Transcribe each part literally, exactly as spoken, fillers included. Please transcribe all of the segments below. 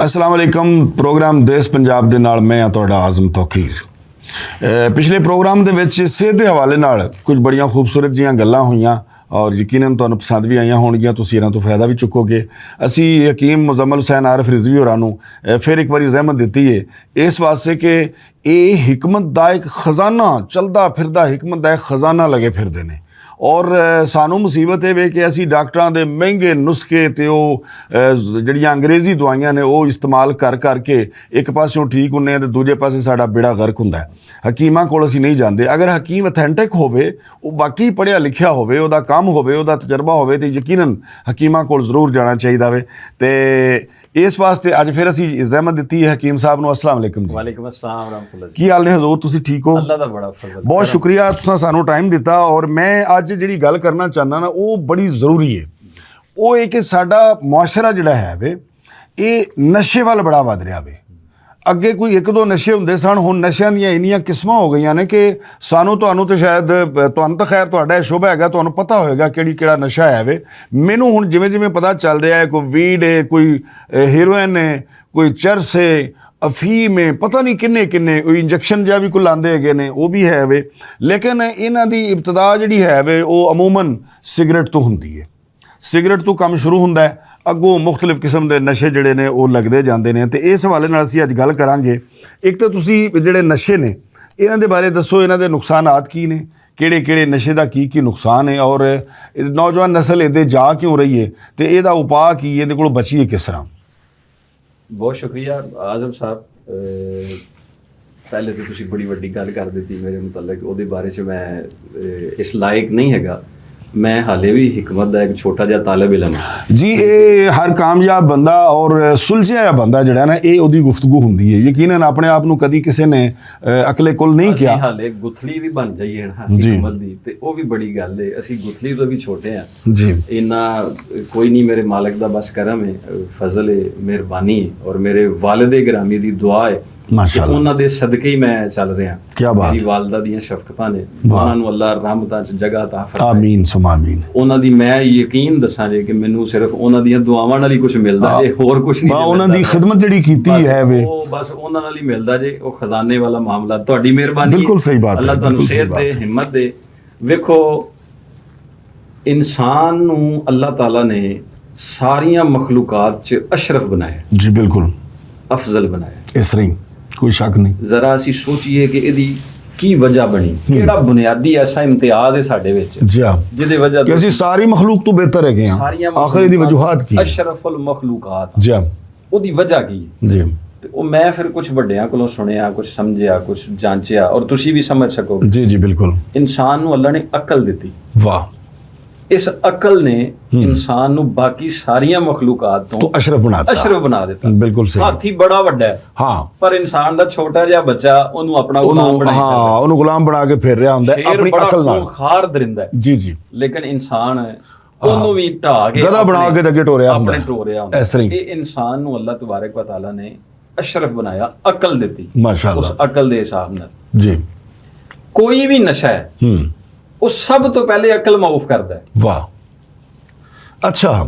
السلام علیکم۔ پروگرام دیس پنجاب دے نال میں ہاں تہاڈا عازم توقیر۔ اے، پچھلے پروگرام دے وچ صحت دے حوالے نال کچھ بڑیاں خوبصورت جیاں گلاں ہوئیاں، اور یقیناً تہانوں پسند وی آئیاں ہونگیاں، تسی انہاں توں فائدہ وی چکو گے۔ اسی حکیم مزمل حسین عارف رضوی ہوراں نوں، اے، پھر ایک واری زحمت دتی ہے، اس واسطے کہ اے حکمت دا ایک خزانہ، چلدا پھردا حکمت دا ایک خزانہ لگے پھردے نے۔ اور، اے، سانوں مصیبت اے وے کہ اسی ڈاکٹراں دے مہنگے نسخے تے او، اے، جڑیاں انگریزی دوائیاں نے، او استعمال کر کر کے ایک پاسوں ٹھیک ہونے آں تے دوجے پاسے ساڈا بیڑا غرق ہوندا ہے۔ حکیماں کول اسی نہیں جاندے۔ اگر حکیم اتھینٹک ہووے، او واقعی پڑھیا لکھیا ہووے، او دا کم ہووے، او دا تجربہ ہووے، تے یقیناً حکیماں کول ضرور جانا چاہیدا وے۔ تے اس واسطے اج پھر اسی زحمت دتی ہے حکیم صاحب نوں۔ السلام علیکم جی۔ وعلیکم السلام ورحمۃ اللہ جی۔ کی حال نے حضور، تسی ٹھیک ہو؟ اللہ دا بڑا فضل، بہت کرم۔ شکریہ، تساں سانوں ٹائم دتا۔ اور میں اج جڑی گل کرنا چاہنا نا، او بڑی ضروری ہے۔ او اے کہ ساڈا معاشرہ جڑا ہے وے، اے نشے ول بڑا ود رہیا وے۔ اگے کوئی ایک دو نشے ہوندے سن، ہن نشیاں دیاں انیاں قسماں ہو گئیاں نے کہ سانوں تہانوں تے شاید، تہانوں تاں خیر تہاڈا اے شعبہ ہیگا، تہانوں پتہ ہوئے گا کیڑی کیڑا نشہ ہے وے۔ مینوں ہن جویں جویں پتہ چل رہیا ہے، کوئی ویڈ ہے، کوئی، اے، ہیروئن ہے، کوئی چرس ہے، افیم ہے، پتہ نہیں کنے کنے، کوئی انجیکشن جا وی کوئی لاندے ہیگے نے، او وی ہے وے۔ لیکن انہاں دی ابتدا جڑی ہے وے، او عموماً سگریٹ تو ہوندی ہے۔ سگریٹ تو کم شروع ہوندا ہے، اگوں مختلف قسم دے نشے جڑے نے او لگدے جاندے نے۔ تے اس حوالے نال اسی اج گل کراں گے۔ ایک تے تسی جڑے نشے نے، انہاں دے بارے دسو، انہاں دے نقصانات کی نے، کیڑے کیڑے نشے دا کی کی نقصان ہے، اور نوجوان نسل ایدے جا کیوں رہی ہے، تے اے دا اپاء کی ہے، ایدے کولوں بچیے کس طرح؟ بہت شکریہ عازم صاحب۔ اے، پہلے تو تسی بڑی وڈی گل کر دتی میرے متعلق، اودے بارے چ میں، اے، اس لائق نہیں ہیگا۔ میں حالے بھی حکمت دا ایک چھوٹا جہا طالب علم ہاں۔ جی، اے ہر کامیاب بندہ اور سلجھیا ہویا بندہ جڑا نا، اے اودی گفتگو ہوندی ہے۔ یقیناً اپنے آپ نوں کدی کسے نے، اے، عقل کل نہیں اسی کیا۔ حالے گتھلی بھی بن جائیے نا جی۔ حکمت دی، تے او بھی بڑی گل ہے۔ اسی گتھلی تو بھی چھوٹے ہیں۔ جی۔ اینا کوئی نہیں، میرے مالک دا بس کرم ہے، فضل ہے، مہربانی ہے، اور میرے والد گرامی دی دعا ہے۔ ماشاءاللہ۔ انہاں دے صدقے ہی میں چل رہا۔ کیا بات میری ہے۔ والدہ دیاں شفقتاں نے۔ واہ۔ انہاں نوں اللہ رحمتاں چ جگہ عطا فرمائے۔ آمین ثم آمین۔ انہاں دی میں یقین دساں جے کہ مینوں صرف انہاں دیاں دعاواں نال ہی کچھ ملدا جے، ہور کچھ نہیں۔ واہ، انہاں دی خدمت جڑی کیتی ہے وے۔ او بس انہاں نال ہی ملدا جے، او خزانے والا معاملہ۔ تہاڈی مہربانی۔ بالکل صحیح بات ہے، اللہ تہانوں صحت دے، ہمت دے۔ ویکھو، انسان نوں اللہ تعالیٰ نے ساریاں مخلوقات چ اشرف بنایا۔ جی، بالکل۔ افضل بنایا۔ اس طرح ہی، کوئی شک نہیں۔ ذرا اسی سوچیے کہ ایدی کی وجہ بنی، کیڑا بنیادی ایسا امتیاز ہے ساڈے وچ، جی ہاں۔ جدے وجہ کہ اسی ساری مخلوق تو بہتر ہے گئے ہیں۔ ساریاں آخر ایدی مخلوقات وجوہات کی؟ اشرف المخلوقات۔ جی ہاں۔ اودی وجہ کی؟ جی۔ تے او میں پھر کچھ وڈیاں کولوں سنیا، کچھ سمجھیا، کچھ جانچیا، اور تسی بھی سمجھ سکو گے۔ جی، جی، بالکل۔ انسان نوں اللہ نے عقل دتی۔ واہ۔ اس عقل نے انسان نوں باقی ساریاں مخلوقات تو تو اشرف بنا دتا۔ اشرف بنا دتا۔ بالکل صحیح۔ ہاتھی بڑا وڈا ہے۔ ہاں۔ پر انسان دا چھوٹا جہا بچہ اونوں اپنا غلام بنا کے ہاں، اونوں غلام بنا کے پھر رہا ہوندا ہے شیر اپنی بڑا عقل نال۔ خونخوار درندہ ہے۔ جی، جی۔ لیکن انسان اونوں وی ٹھا کے گدھا بنا کے تے اگے ٹوریا ہوندا ہے۔ اپنے ٹوریا ہوندا ہے۔ اس طرح ہی۔ اے انسان نوں اللہ تبارک و تعالیٰ نے اشرف بنایا، عقل دتی۔ ماشاءاللہ۔ اس عقل دے حساب نال۔ جی۔ کوئی بھی نشہ ہے، ہوں۔ او سب تو پہلے عقل معاف کردا ہے۔ واہ۔ اچھا۔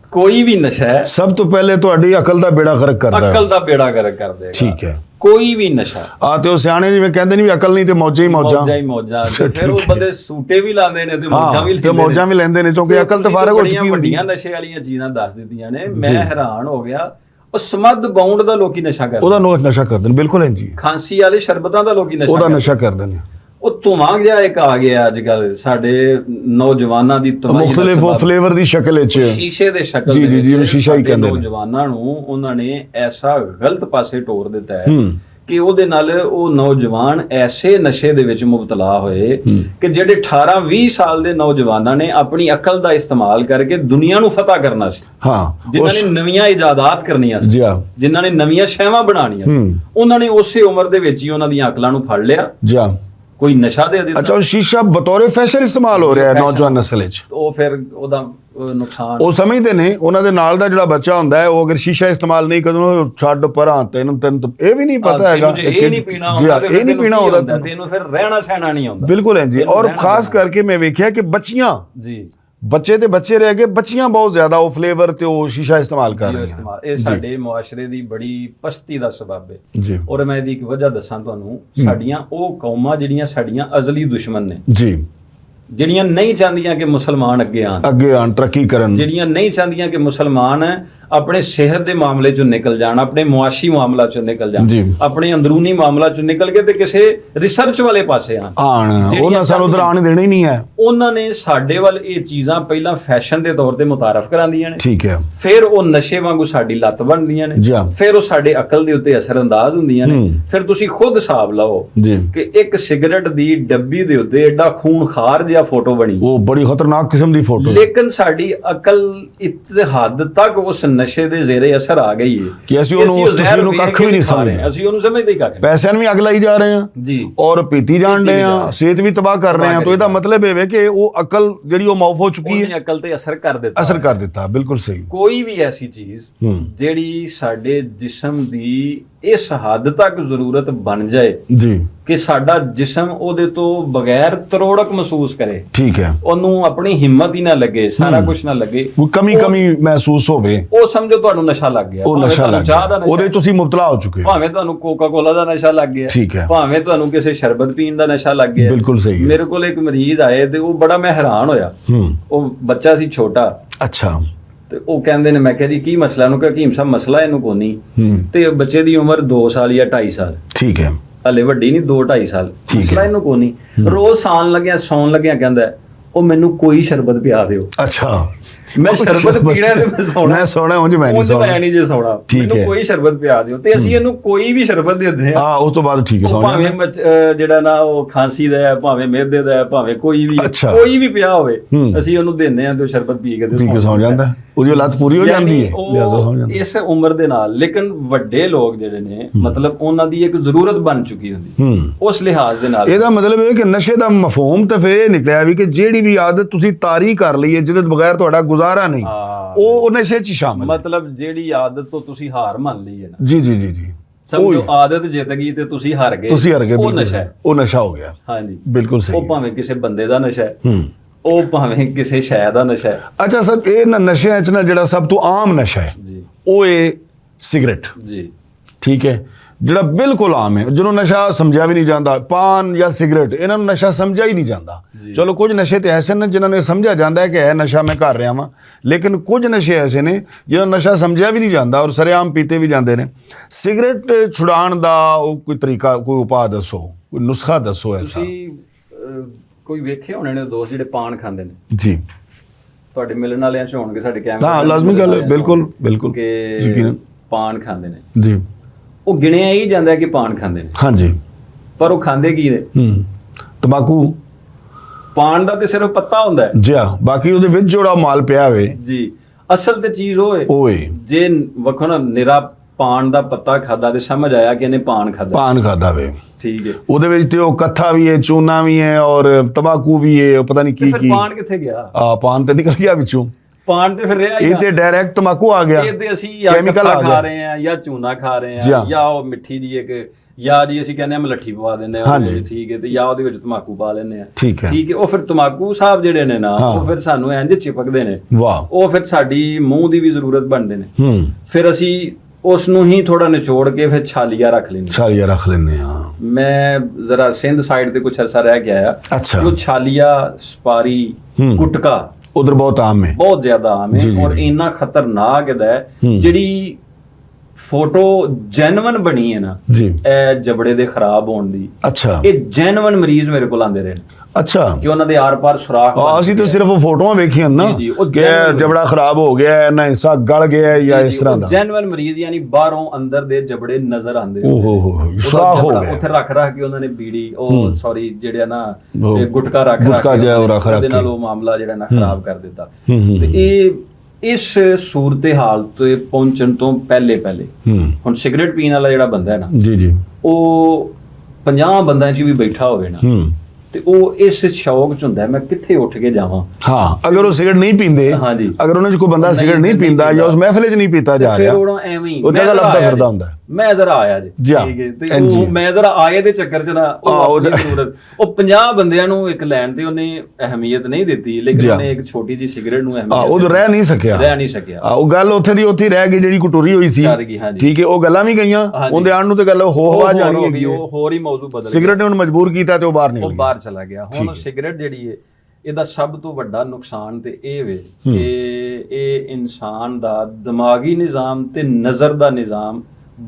کوئی بھی نشہ ہے۔ سب تو پہلے تہاڈی عقل دا بیڑا غرق کردا ہے۔ عقل دا بیڑا غرق کر دے گا۔ ٹھیک ہے۔ کوئی بھی نشہ۔ آ تے او سیانے جی میں کہندے نہیں بھی عقل نہیں تے موجاں ہی موجاں۔ موجاں ہی موجاں۔ تے پھر او ٹھیک ہے۔ بندے سوٹے بھی لاندے نے تے موجاں ہاں، بھی تے لیندے موجاں نے۔ بھی لیندے نے کیونکہ عقل تے فارغ ہو چکی ہوندی ہے۔ بڑیاں نشے والیاں چیزاں دس دتیاں نے، میں جی۔ حیران ہو گیا۔ او سمد باؤنڈ دا لوکی نشہ کردے۔ او دا نو-، نشہ کردے نے، بالکل ہے جی۔ کھانسی والے شربتاں دا لوکی نشہ او دا کردے۔ نشہ کردے نے۔ او دھواں جہا ایک آ گیا اج کل ساڈے نوجواناں دی تباہی دا مختلف او سبب۔ فلیور دی شکل وچ۔ او شیشے دے شکل جی، دے جی، جی، وچ شیشہ ہی ساڈے کہندے نے۔ نوجواناں نوں انہاں نے ایسا غلط پاسے ٹور دتا ہے ہم۔ کہ او دے نال او نوجوان ایسے نشے دے وچ مبتلا ہوئے ہم۔ کہ جڑے اٹھارہ ویہہ سال دے نوجواناں نے اپنی عقل دا استعمال کر کے دنیا نوں فتح کرنا سی۔ ہاں، جنہاں اس نے نویاں ایجادات کرنیاں سی، جی ہاں۔ جنہاں نے نویاں شیواں بنانیاں سی، ہم۔ انہاں نے اسی عمر دے وچ ہی انہاں دیاں عقلاں نوں پھڑ لیا۔ جی ہاں۔ کوئی نشہ دے دتا۔ اچھا، او شیشہ بطور فیشن استعمال ہو رہا ہے فیشن۔ نوجوان نسل وچ۔ او پھر او دا، اے، نقصان۔ او سمجھدے نے، انہاں دے نال دا جڑا بچہ ہوندا ہے، او اگر شیشہ استعمال نہیں کردا، او چھڈ پراں، تینوں، تینوں تو اے بھی نہیں پتہ ہاں، ہے گا تینوں جے کہ اے نہیں پینا جی ہوندا، ہاں، تے اے پھر نہیں پینا تینوں ہوندا، ہوندا، تینوں۔ تینوں پھر رہنا سہنا نہیں ہوندا۔ بالکل ہے جی، تینوں اور رہنا خاص سہنا۔ کر کے میں ویکھیا کہ بچیاں جی۔ بچے تے بچے رہ گئے، بچیاں بہت زیادہ او فلیور تے او شیشہ استعمال کر رہیاں۔ استعمال، اے جی۔ ساڈے معاشرے دی بڑی پستی دا سبب ہے۔ جی۔ اور میں ایک وجہ دساں تانوں، ساڈیاں او قوماں جڑیاں ساڈیاں ازلی دشمن نے، جی۔ جڑیاں نہیں چاہندیاں کہ مسلمان اگے آن، اگے آن، ترقی کرن۔ جڑیاں نہیں چاہندیاں کہ مسلمان اپنے صحت دے معاملے چوں نکل جان، اپنے معاشی معاملہ چوں نکل جان، جی۔ اپنے اندرونی معاملہ چوں نکل کے تے کسے ریسرچ والے پاسے آن۔ آن، جڑیاں انہاں سانوں ادھر چاہندیاں آن دینا ہی نہیں ہے۔ انہاں نے ساڈے ول اے چیزاں پہلاں فیشن دے طور تے متعارف کراندیاں نے۔ ٹھیک ہے۔ پھر او نشے وانگو ساڈی لت بندیاں نے۔ جی ہاں۔ پھر او ساڈے عقل دے اتے اثر انداز ہوندیاں نے۔ ہم۔ پھر تسی خود حساب لاؤ، جی۔ کہ ایک سگریٹ دی ڈبی دے اتے ایڈا خون خار جہا فوٹو بنی۔ وہ بڑی خطرناک قسم دی فوٹو ہے۔ لیکن ساڈی عقل اتحاد تک اس نشے دے زیر اثر آ گئی ہے کہ اسی کہ اونوں اسی اس تصویر نوں ککھ وی نہیں سمجھدے۔ اسی اونوں سمجھدے ہی ککھ نہیں۔ پیسے نوں وی اگ لائی جا رہے ہیں، جی۔ اور پیتی جان رہے ہیں، صحت وی تباہ کر رہے ہیں۔ تو ایہدا مطلب ایہہ وے کہ او عقل جیہڑی او معاف ہو چکی ہے، عقل تے اثر کر دیتا۔ اثر کر دیتا، بالکل صحیح۔ کوئی وی ایسی چیز جیہڑی ساڈے جسم دی اس حد تک ضرورت بن جائے، جی۔ کہ ساڈا جسم اودے تو بغیر تروڑک محسوس کرے، ٹھیک ہے۔ اونوں اپنی ہمت ہی نہ لگے، سارا کچھ نہ لگے، وہ کمی کمی محسوس ہوے۔ او سمجھو تہانوں نشہ لگ گیا، او نشہ لگ گیا۔ اودے تسی مبتلا ہو چکے ہو۔ بھاویں تہانوں کوکا کولا دا نشہ لگ گیا، ٹھیک ہے۔ بھاویں تہانوں کسے شربت پین دا نشہ لگ گیا۔ بالکل صحیح ہے۔ میرے کول ایک مریض آئے تے او بڑا میں حیران ہویا۔ او بچہ سی چھوٹا۔ اچھا۔ تے او کہندے نے، میں کہیا جی کی مسئلہ؟ انہوں کہیا حکیم صاحب مسئلہ اینوں کونی۔ تے بچے دی عمر دو سال یا ڈھائی سال۔ ٹھیک ہے۔ ہلے وڈی نہیں، دو ڈھائی سال۔ ٹھیک ہے۔ مسئلہ اینوں کونی۔ روز سان لگیا، سون لگیا کہندا ہے، او مینوں کوئی شربت پیا دیو۔ اچھا۔ میں شربت پینا ہے تے میں سونا۔ میں سونا، اونج میں نہیں سونا۔ میں نہیں جے سونا۔ ٹھیک ہے۔ مینوں کوئی شربت پیا دیو۔ تے اسی اینوں کوئی بھی شربت دے دیں۔ ہاں، اس تو بعد ٹھیک ہے، سونا۔ بھاویں جڑا نا او کھانسی دا ہے، بھاویں میدے دا ہے، بھاویں کوئی بھی، کوئی بھی پیا ہوئے، اسی اینوں دینے ہیں تے شربت پی کے تے پی کے سو جاندا ہے۔ اودی لت پوری ہو جاندی ہے، لہذا سو جاندا ہے۔ اس عمر دے نال، لیکن وڈے لوگ جڑے نے، مطلب، انہاں دی ایک ضرورت بن چکی ہوندی اس لحاظ دے نال۔ اے دا مطلب اے کہ نشے دا مفہوم تے پھر اے نکلیا وی کہ جیڑی وی عادت تسی طاری کر لئی ہے، جدے بغیر تہاڈا گزارا نہیں، او نشے چ شامل ہے۔ مطلب، جیڑی عادت تو تسی ہار من لئی ہے نا، جی، جی، جی، جی۔ سمجھو، عادت جت گئی تے تسی ہار گئے۔ تسی ہار گئے، او نشہ ہے۔ او نشہ ہو گیا۔ ہاں جی۔ بالکل صحیح۔ او بھاویں کسے بندے دا نشہ ہے، او بھاویں کسے شے دا نشہ ہے۔ اچھا سر، اے نہ نشے اچ نہ جڑا سب تو عام نشہ ہے، جی۔ او اے سگریٹ۔ جی۔ ٹھیک ہے، جڑا بالکل عام ہے، جنوں نشہ سمجھیا بھی نہیں جاندا، پان یا سگریٹ، انہاں نوں نشہ سمجھیا ہی نہیں جاندا۔ جی۔ چلو، کچھ نشے تے ایسے نے جنہاں نے سمجھیا جاندا ہے کہ اے نشہ میں کر رہا واں، لیکن کچھ نشے ایسے نے جنہاں نوں نشہ سمجھیا بھی نہیں جاندا اور سرے عام پیتے بھی جاندے نے۔ سگریٹ چھڑان دا او کوئی طریقہ، کوئی اپاء دسو، کوئی نسخہ دسو ایسا۔ تسی، اہ، کوئی ویکھے ہونے نے دوست جڑے پان کھاندے نے؟ جی۔ تہاڈے ملن والے چ ہونگے، ساڈے کیمرے ہاں، لازمی گل ہے، بالکل، بالکل۔ کہ یقیناً۔ پان کھاندے نے۔ جی۔ او گنیا ہی جاندا ہے کہ پان کھاندے نے۔ ہاں جی۔ پر او کھاندے کی نے؟ ہوں۔ تمباکو۔ پان دا تے صرف پتا ہوندا ہے۔ جی ہاں، باقی اودے وچ جوڑا مال پیا ہوئے۔ جی۔ اصل تے چیز او ہے۔ او ہے۔ جے وکھو نا، نرا پان دا پتا کھادا تے سمجھ آیا کہ انہیں پان کھادا۔ پان کھادا وے۔ ٹھیک ہے۔ اودے وچ تے او کتھا بھی ہے، چونا بھی ہے اور تمباکو بھی ہے، پتہ نہیں تے کی پھر کی۔ پان کتھے گیا؟ آ، پان تے نکل گیا وچوں۔ پان تے پھر رہیا ہی اے تے نہ۔ ڈائریکٹ تمباکو آ گیا۔ اے تے اسی یا کیمیکل کتھا آ کھا گیا۔ رہے ہیں، یا چونا کھا رہے ہیں، جی ہاں۔ یا او مٹھی دی ایک، یا جی اسی کہنے ہیں ملٹھی پوا دینے ہیں، ہاں جی۔ ٹھیک ہے، تے یا اودے وچ تمباکو پا لینے ہیں۔ ٹھیک ہے۔ ٹھیک ہے، او پھر تمباکو صاحب جڑے نے نا، ہاں۔ او پھر سانوں انج چپکدے نے۔ واہ۔ او پھر ساڈی منہ دی بھی ضرورت بنتے نے۔ ہوں۔ پھر اسی اس نوں ہی تھوڑا نچوڑ کے پھر چھالیا رکھ لینے۔ چھالیا رکھ لینے، ہاں۔ میں ذرا سندھ سائیڈ تے کچھ عرصہ رہ کے آیا۔ اچھا۔ وہ چھالیا، سپاری، ہوں۔ گٹکا۔ ادھر بہت عام ہے۔ بہت زیادہ عام ہے جی، جی، اور جی۔ اینا خطرناک ہے، ہوں۔ جڑی فوٹو جینون بنی ہے نا، جی۔ اے جبڑے دے خراب ہون دی۔ اچھا۔ اے جینون مریض میرے کول آندے رہے۔ اچھا۔ کہ انہاں دے آر پار سوراخ ہاں، بن اسی تو گئے۔ صرف وہ فوٹوواں ویکھیاں نا، صرف فوٹوواں ویکھیاں نا، جی، جی، وہ کہ جینون جبڑا خراب ہو گیا ہے، نہ حصہ گل گیا ہے یا جی، جی، اس طرح وہ دا۔ جینون مریض، یعنی باہروں اندر دے جبڑے نظر آندے اوہ ہوندے ہو نے۔ ہو ہو، اوہ سوراخ ہو جبڑا گئے۔ اتھے رکھ رکھ کے انہاں نے بیڑی، او ہوں۔ سوری، جڑے نا، وہ اے گٹکا رکھ گٹکا رکھ کے جہا وہ رکھ رکھ ادے کے۔ نال وہ معاملہ جڑا نا ہوں۔ خراب کر دیتا۔ ہوں، ہوں، تے ہوں۔ اے اس صورتحال تے پہنچن تو پہلے پہلے ہوں۔ ہن سگریٹ پین والا جڑا بندہ ہے نا، جی، جی۔ او پنجاہ بندیاں چ بھی بیٹھا ہوئے نا، ہوں۔ تے او اس شوق چ ہوندا ہے، میں کتھے اٹھ کے جاواں۔ ہاں، اگر وہ سگریٹ نہیں پیندے، ہاں جی۔ اگر انہاں چ کوئی بندا نہیں، سگریٹ نہیں نہیں پیندا یا پیندا۔ اس محفل چ نہیں پیتا تے جا پھر رہا، او ایویں ہی، او میں جگہ گھر لبدا آیا پھردا جی۔ ہوندا ہے۔ میں ذرا آیا جی، جی ہاں۔ ٹھیک ہے، تے ہاں جی۔ او میں ذرا آئے دے چکر چ نا، او آ، او اپنی جا- ضرورت، او پنجاہ بندیاں نوں ایک لین تے انہیں اہمیت نہیں دتی، لیکن جی ہاں۔ انہیں ایک چھوٹی جی سگریٹ نوں آ، اہمیت او جو دتی۔ رہ نہیں سکیا۔ رہ نہیں سکیا۔ آ، او گل اوتھے دی اوتھی رہ گئی، جیڑی کٹوری ہوئی سی۔ چار گئی، ہاں جی۔ ٹھیک ہے، او گلاں وی گئیاں، ہاں جی۔ اوندے آن نوں تے گل ہو او ہوا ہور جانی ہو ہو گئی، گئی۔ او ہور ہی موضوع بدل سگریٹ گیا۔ نے انہوں مجبور کیتا تے او باہر نکل او گیا۔ باہر چلا گیا۔ ہن ٹھیک ہے۔ سگریٹ جیڑی ہے، اے دا سب تو وڈا نقصان تے اے وے ہم۔ کہ اے انسان دا دماغی نظام تے نظر دا نظام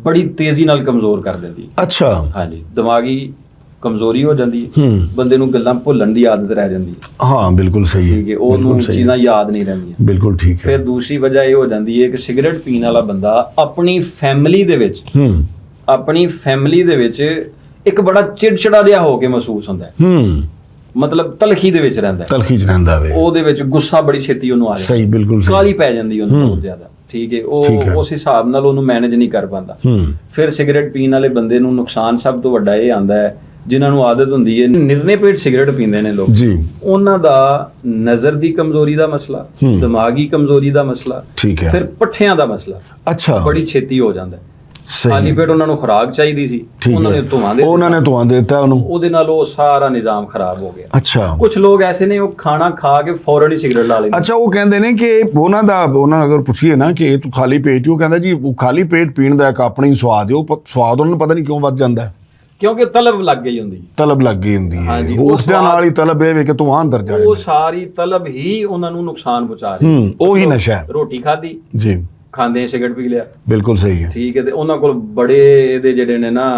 بڑی تیزی نال کمزور کر دیندی ہے۔ اچھا۔ ہاں جی، دماغی کمزوری ہو جاندی ہے، ہم۔ بندے نوں گلاں بھلن دی عادت رہ جاندی ہے۔ ہاں، بالکل صحیح ہے۔ ٹھیک ہے، او بالکل نوں صحیح چیزاں ہے۔ یاد نہیں رہندیاں۔ بالکل ٹھیک ہے۔ پھر دوسری وجہ اے ہو جاندی ہے کہ سگریٹ پین والا بندہ اپنی فیملی دے وچ ہم۔ اپنی فیملی دے وچ ایک بڑا چڑچڑا جہا ہو کے محسوس ہوندا ہے۔ ہم۔ مطلب تلخی دے وچ رہندا ہے۔ تلخی چ رہندا وے۔ او دے وچ غصہ بڑی چھتی اونوں آ جاندا۔ صحیح، بالکل صحیح۔ کالی پے جاندی اونوں ہم۔ بہت زیادہ۔ ٹھیک ہے، او ٹھیک ہے۔ اس حساب نال اونوں مینج نہیں کر پاندا۔ ہم۔ پھر سگریٹ پین والے بندے نوں نقصان سب تو وڈا اے آندا ہے، جنہاں نوں عادت ہوندی ہے نرنے پیٹ سگریٹ پیندے نے لوگ، جی۔ انہاں دا نظر دی کمزوری دا مسئلہ، ہم۔ دماغی کمزوری دا مسئلہ، ٹھیک ہے۔ پھر پٹھیاں دا مسئلہ اچھا۔ بڑی چھتی ہو جاندا ہے۔ صحیح۔ خالی پیٹ انہاں نوں خوراک چاہیدی سی، ٹھیک انہاں ہے۔ نے دھواں دے او انہاں نے دھواں دیتا انہوں۔ او دے نال او سارا نظام خراب ہو گیا۔ اچھا۔ کچھ لوگ ایسے نے، وہ کھانا کھا کے فوراً ہی سگریٹ لا لیندے۔ اچھا، وہ کہندے نے کہ انہاں دا، انہاں اگر پوچھیے نا کہ تو خالی پیٹ ہی، وہ کہندا جی، وہ خالی پیٹ پین دا ایک اپنا ہی سواد ہے، وہ پ-، سواد انہاں نوں پتہ نہیں کیوں ود جاندا ہے۔ کیونکہ طلب لگ گئی ہوندی ہے۔ طلب لگ گئی ہوندی ہے۔ ہاں جی، وہ اس دے سواد نال ہی طلب ہے کہ تو اندر جا وہ جائے۔ ساری طلب ہی انہاں نوں نقصان پہنچا رہی ہے۔ ہوں، وہی نشہ ہے۔ روٹی کھادی، جی۔ کھاندے سگریٹ پی لیا۔ بالکل صحیح ہے۔ ٹھیک ہے، تے انہاں کول بڑے ایہدے جڑے نے نا،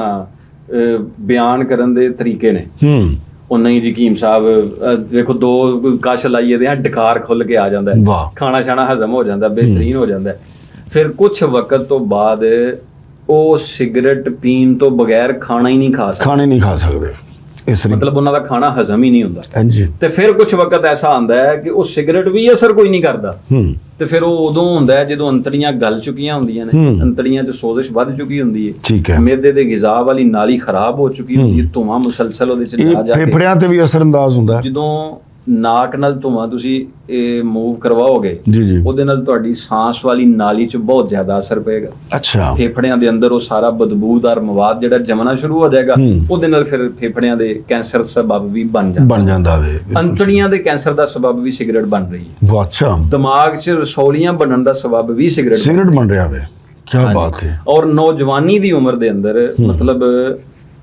اے، بیان کرن دے طریقے نے۔ ہوں۔ او نہیں جی حکیم صاحب، اے، ویکھو دو کش لائیے تے ڈکار کھل کے آ جاندا ہے۔ واہ۔ کھانا شانا ہضم ہو جاندا ہے، بہترین ہو جاندا ہے۔ پھر کچھ وقت تو بعد او سگریٹ پین تو بغیر کھانا ہی نہیں کھا سکدے۔ کھانا ہی نہیں کھا سکدے۔ اس طرح مطلب انہاں دا کھانا ہضم ہی نہیں ہوندا۔ ہاں جی۔ تے پھر کچھ وقت ایسا آندا ہے کہ او سگریٹ بھی اثر کوئی نہیں کردا۔ ہوں۔ تے پھر او ادوں ہوندا ہے جدوں انتڑیاں گل چکیاں ہوندیاں نے، ہوں۔ انتڑیاں 'چ سوزش ودھ چکی ہوندی ہے۔ ٹھیک ہے۔ میدے دے غذا والی نالی خراب ہو چکی ہوندی ہے، ہوں۔ دھواں مسلسل اودے 'چ یہ جا جا کے پھیپھڑیاں تے بھی اثر انداز ہوندا ہے۔ جدوں ناک نال دھواں تسی، اے، موو کرواؤ گے، جی، جی۔ اودے نال تہاڈی سانس والی نالی 'چ بہت زیادہ اثر پئے گا۔ اچھا۔ پھیپھڑیاں دے اندر او سارا بدبودار مواد جڑا جمنا شروع ہو جائے گا، ہوں۔ اودے نال پھر پھیپھڑیاں دے کینسر سبب بھی بن جاندا بن جاندا وے، بالکل۔ انتڑیاں دے کینسر دا سبب بھی سگریٹ بن رہی ہے۔ واہ، اچھا۔ دماغ 'چ رسولیاں بنن دا سبب بھی سگریٹ بن سگریٹ بن رہا وے۔ کیا ہاں جی۔ بات ہے۔ اور نوجوانی دی عمر دے اندر، ہوں۔ مطلب،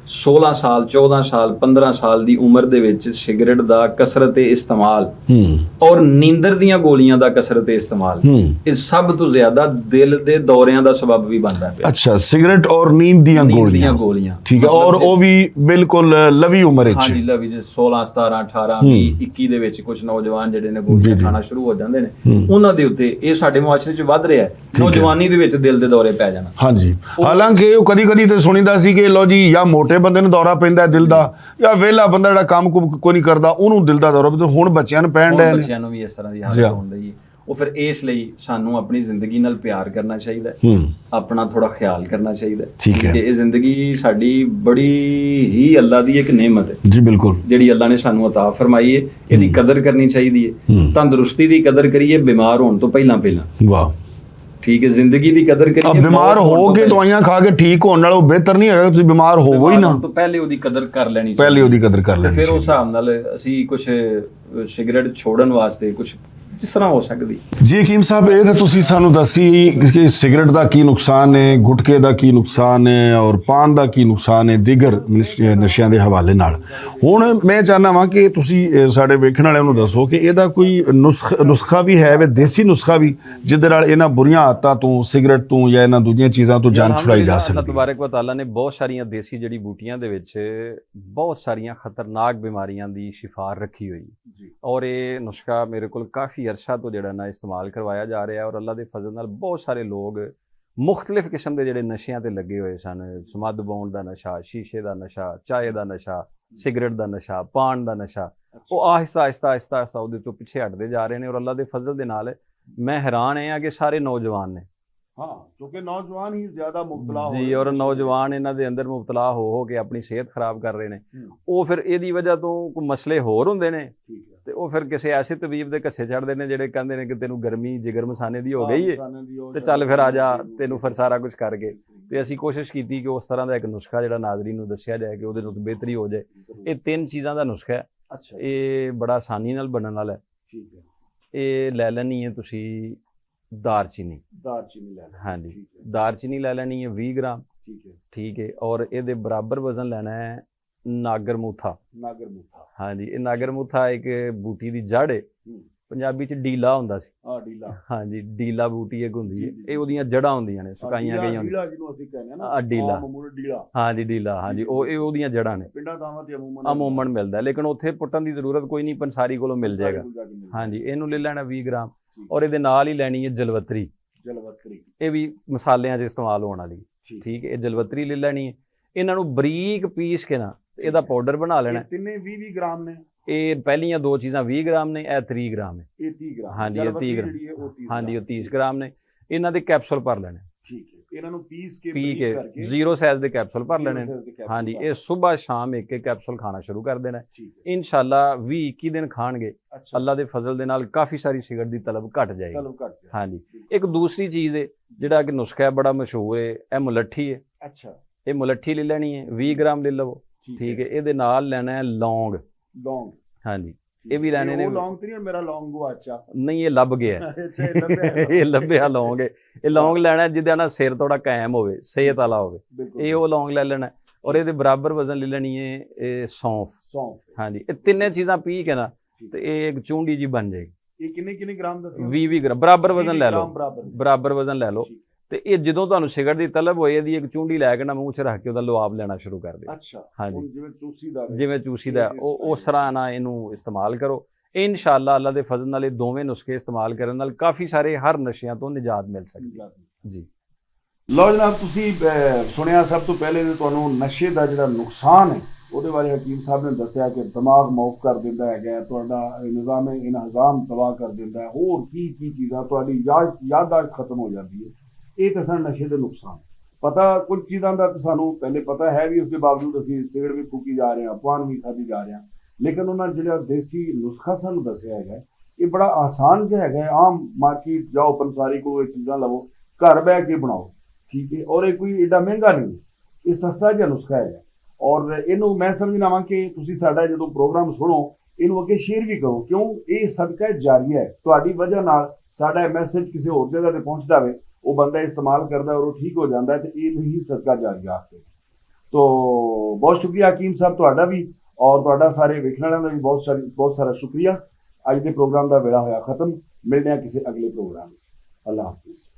سولہ سال، چودہ سال، پندرہ سال دی عمر دے وچ سگریٹ دا کثرت استعمال ہوں۔ اور نیندر دیاں گولیاں دا کثرت استعمال، ہوں۔ اس سب تو زیادہ دل دے دوریاں دا سبب بھی بندا پیا۔ اچھا، سگریٹ اور نیند دیاں نیند گولیاں۔ دیاں گولیاں۔ ٹھیک ہے، مطلب اور جس او بھی بالکل لوی عمر وچ۔ ہاں جی، لوی جس سولہ، ستارہ، اٹھارہ، ہوں۔ ویہہ، اکی دے وچ کچھ نوجوان جڑے نے گولیاں جی، جی۔ کھانا شروع ہو جاندے نے، ہوں۔ انہاں دے اُتے اے ساڈے معاشرے 'چ ودھ رہیا ہے۔ ٹھیک ہے۔ نوجوانی دے وچ دل دے دورے پے جانا۔ ہاں جی۔ حالانکہ او کدی کدی تے سنیدا سی کہ لو جی، یا موٹے بندے نوں دورہ پیندا ہے دل دا، یا ویلا بندہ جڑا کم کم کوئی نہیں کردا، اونوں دل دا دورہ پیندا۔ ہن بچیاں نوں پین ہن ڈے نے۔ بچیاں نوں وی اس طرح دی حالت جی ہاں۔ ہون لئی۔ او پھر اس لئی سانوں اپنی زندگی نال پیار کرنا چاہیدا ہے، ہوں۔ اپنا تھوڑا خیال کرنا چاہیدا ہے۔ ٹھیک ہے۔ کہ اے زندگی ساڈی بڑی ہی اللہ دی ایک نعمت ہے۔ جی بالکل۔ جڑی اللہ نے سانوں عطا فرمائی ہے، ایدی ہوں۔ قدر کرنی چاہیدی ہے۔ ہوں۔ تندرستی دی قدر کریے، بیمار ہون تو پہلاں پہلاں۔ واہ۔ ٹھیک ہے، زندگی دی قدر کریے، اب بیمار موت ہون ہو تو کے پہلے۔ دوائیاں کھا کے ٹھیک ہون نالوں بہتر نہیں ہوگا کہ تسی بیمار ہوو ہی بیمار نہ۔ ہون تو پہلے اودی قدر کر لینی پہلے چاہیے۔ اودی قدر کر تے لینی پھر اس چاہیے۔ حساب نال اسی کچھ سگریٹ چھوڑن واسطے کچھ جس طرح ہو سکدی۔ جی حکیم صاحب، اے تے تسی سانو دسی کہ سگریٹ دا کی نقصان ہے، گٹکے دا کی نقصان ہے اور پان دا کی نقصان ہے، دیگر نش-، نشیاں دے حوالے نال۔ ہن میں چاہنا واں کہ تسی، اے، ساڈے ویکھن والے نوں دسو کہ اے دا کوئی نسخ-، نسخہ بھی ہے وے، دیسی نسخہ بھی، جس دے نال انہاں بریاں عادتاں تو، سگریٹ تو یا انہاں دوجیاں چیزاں تو جان چھڑائی جا الحمدللہ، اللہ سکدی ہے؟ تبارک و تعالیٰ نے بہت ساریاں دیسی جڑی بوٹیاں دے وچ بہت ساریاں خطرناک بیماریاں دی شفا رکھی ہوئی۔ جی۔ اور یہ نسخہ میرے کول کافی عرصہ تو جڑا نا استعمال کروایا جا رہا ہے اور اللہ دے فضل نال بہت سارے لوگ مختلف قسم دے جڑے نشیاں تے لگے ہوئے سن، سمد بون دا نشہ، شیشے دا نشہ، چائے دا نشہ، سگریٹ دا نشہ، پان دا نشہ، اچھا۔ وہ آہستہ آہستہ آہستہ آہستہ اودے تو پیچھے ہٹدے جا رہے ہیں اور اللہ دے فضل دے نال میں حیران ہاں کہ سارے نوجوان نے۔ ہاں، کیونکہ نوجوان ہی زیادہ مبتلا ہو جی، رہے اور ہیں۔ نوجوان انہاں دے اندر مبتلا ہو ہو کے اپنی صحت خراب کر رہے نے۔ ہوں۔ او پھر ایدی وجہ تو کوئی مسئلے ہور ہوندے نے۔ ٹھیک ہے۔ تے او پھر کسے ایسے طبیب دے گھسے چڑھدے نے جڑے کہندے نے کہ تینوں گرمی جگر مسانے دی ہو ہاں، گئی ہے۔ مسانے دی ہو تے جاتی چل پھر آ ہے، جا، ٹھیک ہے۔ تینوں پھر سارا کچھ کر کے۔ تے اسی کوشش کیتی کہ اس طرح دا ایک نسخہ جڑا ناظرین نوں دسیا جائے کہ اودے نال بہتری ہو جائے۔ ضرور۔ یہ تین چیزاں دا نسخہ ہے۔ اچھا۔ یہ بڑا آسانی نال بنن والا ہے۔ ٹھیک ہے۔ یہ لے لینی ہے تسی دار چینی۔ دار چینی لے لینی۔ ہاں جی۔ ٹھیک ہے۔ دار چینی لے لینی ہے ویہہ گرام۔ ٹھیک ہے۔ ٹھیک ہے، اور یہ دے برابر وزن لینا ہے ناگر موتھا۔ ناگر موتھا۔ ہاں جی، یہ ناگر موتھا ایک بوٹی دی جڑ ہے۔ ہوں۔ پنجابی چ ڈیلا ہوندا سی۔ ہاں، ڈیلا۔ ہاں جی، ڈیلا بوٹی ایک ہوندی جی، ہے۔ جی، یہ جی۔ اودیاں جڑاں ہوندیاں نے، ہاں، سکائیاں ڈیلا، گئیاں ہوندیاں۔ ڈیلا جنوں اسی کہنے نا، آ، ڈیلا۔ عام عموماً ڈیلا۔ ہاں جی، ڈیلا، ہاں جی، جی، او، جی۔ اے اودیاں جڑاں نے۔ پنڈاں تھاواں تے عموماً عموماً ملدا ہے، لیکن اوتھے پٹن دی ضرورت کوئی نہیں، پنساری کولوں مل پنساری جائے گا۔ کولوں جا کے مل ہاں جی، جائے گا۔ اینوں لے لینا ویہہ گرام، ٹھیک۔ اور ایدے نال ہی لینی ہے جلوتری۔ جلوتری۔ اے بھی مصالحیاں 'چ استعمال ہون والی۔ ٹھیک۔ ٹھیک ہے، اے جلوتری لے لینی ہے۔ انہاں نوں بریک پیس کے نا، تے ایدا ٹھیک ہے۔ پاؤڈر بنا لینا۔ اے تینے ویہہ ویہہ گرام نے؟ اے پہلیاں دو چیزاں ویہہ گرام نے، اے تیہہ گرام ہے۔ اے تیہہ گرام۔ ہاں جی، اے جلوتری تیہہ گرام۔ جیڑی ہے، او تیہہ ہاں جی، گرام۔ او تیہہ ٹھیک۔ گرام نے۔ انہاں دے کیپسول بھر لینے۔ ٹھیک ہے، انہاں نوں پیس کے پی بریک کے کر کے زیرو سائز دے کیپسول بھر زیرو لینے۔ سائز دے کیپسول اے بھر۔ صبح شام ایک ایک کیپسول کھانا شروع کر دینا ہے۔ ٹھیک ہے۔ انشاءاللہ ویہہ اکیس دن کھانگے، اچھا۔ اللہ دے فضل دے نال کافی ساری سگریٹ دی طلب گھٹ جائے گی۔ طلب گھٹ جائے۔ ہاں جی۔ بالکل۔ ایک دوسری چیز ہے، جڑا کہ نسخہ ہے، بڑا مشہور ہے، اے ملٹھی ہے۔ اچھا۔ اے ملٹھی لے لینی ہے، ویہہ گرام لے لو۔ ٹھیک ٹھیک ہے۔ ہے، اے دے نال لینا ہے لونگ۔ لونگ۔ ہاں جی۔ ٹھیک۔ اے بھی لینے اے نے۔ او لونگ تے نہیں، میرا لونگ ہوا اچھا۔ نہیں، اے لب گیا ہے۔ اچھا، اے لبیا ہے۔ اے لبیا لونگ ہے۔ اے لونگ لینا ہے جدے نا سر تھوڑا قائم ہوئے، صحت والا ہوئے۔ بالکل۔ اے او لونگ لے لینا ہے۔ اور اے دے برابر وزن لے لینی ہے، اے سونف۔ سونف۔ ہاں جی، اے تینے چیزاں پی کے نا، ٹھیک۔ تے اے ایک چونڈی جی بن جائے گی۔ اے کنے کنے گرام دا سی؟ ویہہ ویہہ گرام، برابر وزن لے لو۔ گرام برابر۔ برابر وزن لے لو۔ ٹھیک۔ تے اے جدوں تانوں سگریٹ دی طلب ہوئے، ایدی ایک چونڈی لے کے نا منہ چ رکھ کے اودا لواب لینا شروع کر دیو۔ اچھا، ہاں جی۔ ہن جویں چوسی دا وے۔ جویں چوسی دا، اے اس او، اس طرح۔ طرح نا اینوں استعمال کرو۔ انشاءاللہ اللہ دے فضل نال اے دوویں نسخے استعمال کرن نال کافی سارے ہر نشیاں تو نجات مل سکدی ہے۔ نجات مل سکدی۔ جی۔ لو جناب، تسی، اے، سنیا سب تو پہلے تے تانوں نشے دا جڑا نقصان ہے، اوہدے بارے حکیم صاحب نے دسیا کہ دماغ معاف کر دیندا ہے، تہاڈا نظام انہضام تباہ کر دیندا ہے، ہور کی کی چیزاں، تہاڈی یاد، یادداشت ختم ہو جاندی ہے۔ اے تے سن نشے دے نقصان۔ پتہ کچھ چیزاں دا تے سانوں پہلے پتہ ہے بھی، اس دے باوجود اسی سگریٹ بھی پھوکی جا رہے ہیں، پان بھی کھادی جا رہے ہیں، لیکن انہاں جڑا دیسی نسخہ سانوں دسیا ہے، یہ بڑا آسان جہا ہے۔ عام مارکیٹ جاؤ، پنساری کو یہ چیزاں لو، گھر بہ کے بناؤ، ٹھیک ہے، اور یہ کوئی ایڈا مہنگا نہیں، یہ سستا جہا نسخہ ہے۔ اور اینو میں سمجھنا وا کہ تسی ساڈا جدوں پروگرام سنو، اینو اگے شیئر بھی کرو، کیوں؟ یہ صدقہ جاریہ ہے۔ تہاڈی وجہ نال ساڈا یہ میسج کسی ہور جگہ تے پہنچدا وے، وہ بندہ استعمال کردا ہے اور وہ ٹھیک ہو جاندا ہے، تے یہ نہیں صدقہ جاریہ آکھدے۔ تو بہت شکریہ حکیم صاحب تہاڈا بھی، اور تہاڈا سارے ویکھن والوں دا بھی بہت ساری، بہت سارا شکریہ۔ اج دے پروگرام دا ویلا ہویا ختم، ملنے ہیں کسی اگلے پروگرام وچ۔ اللہ حافظ۔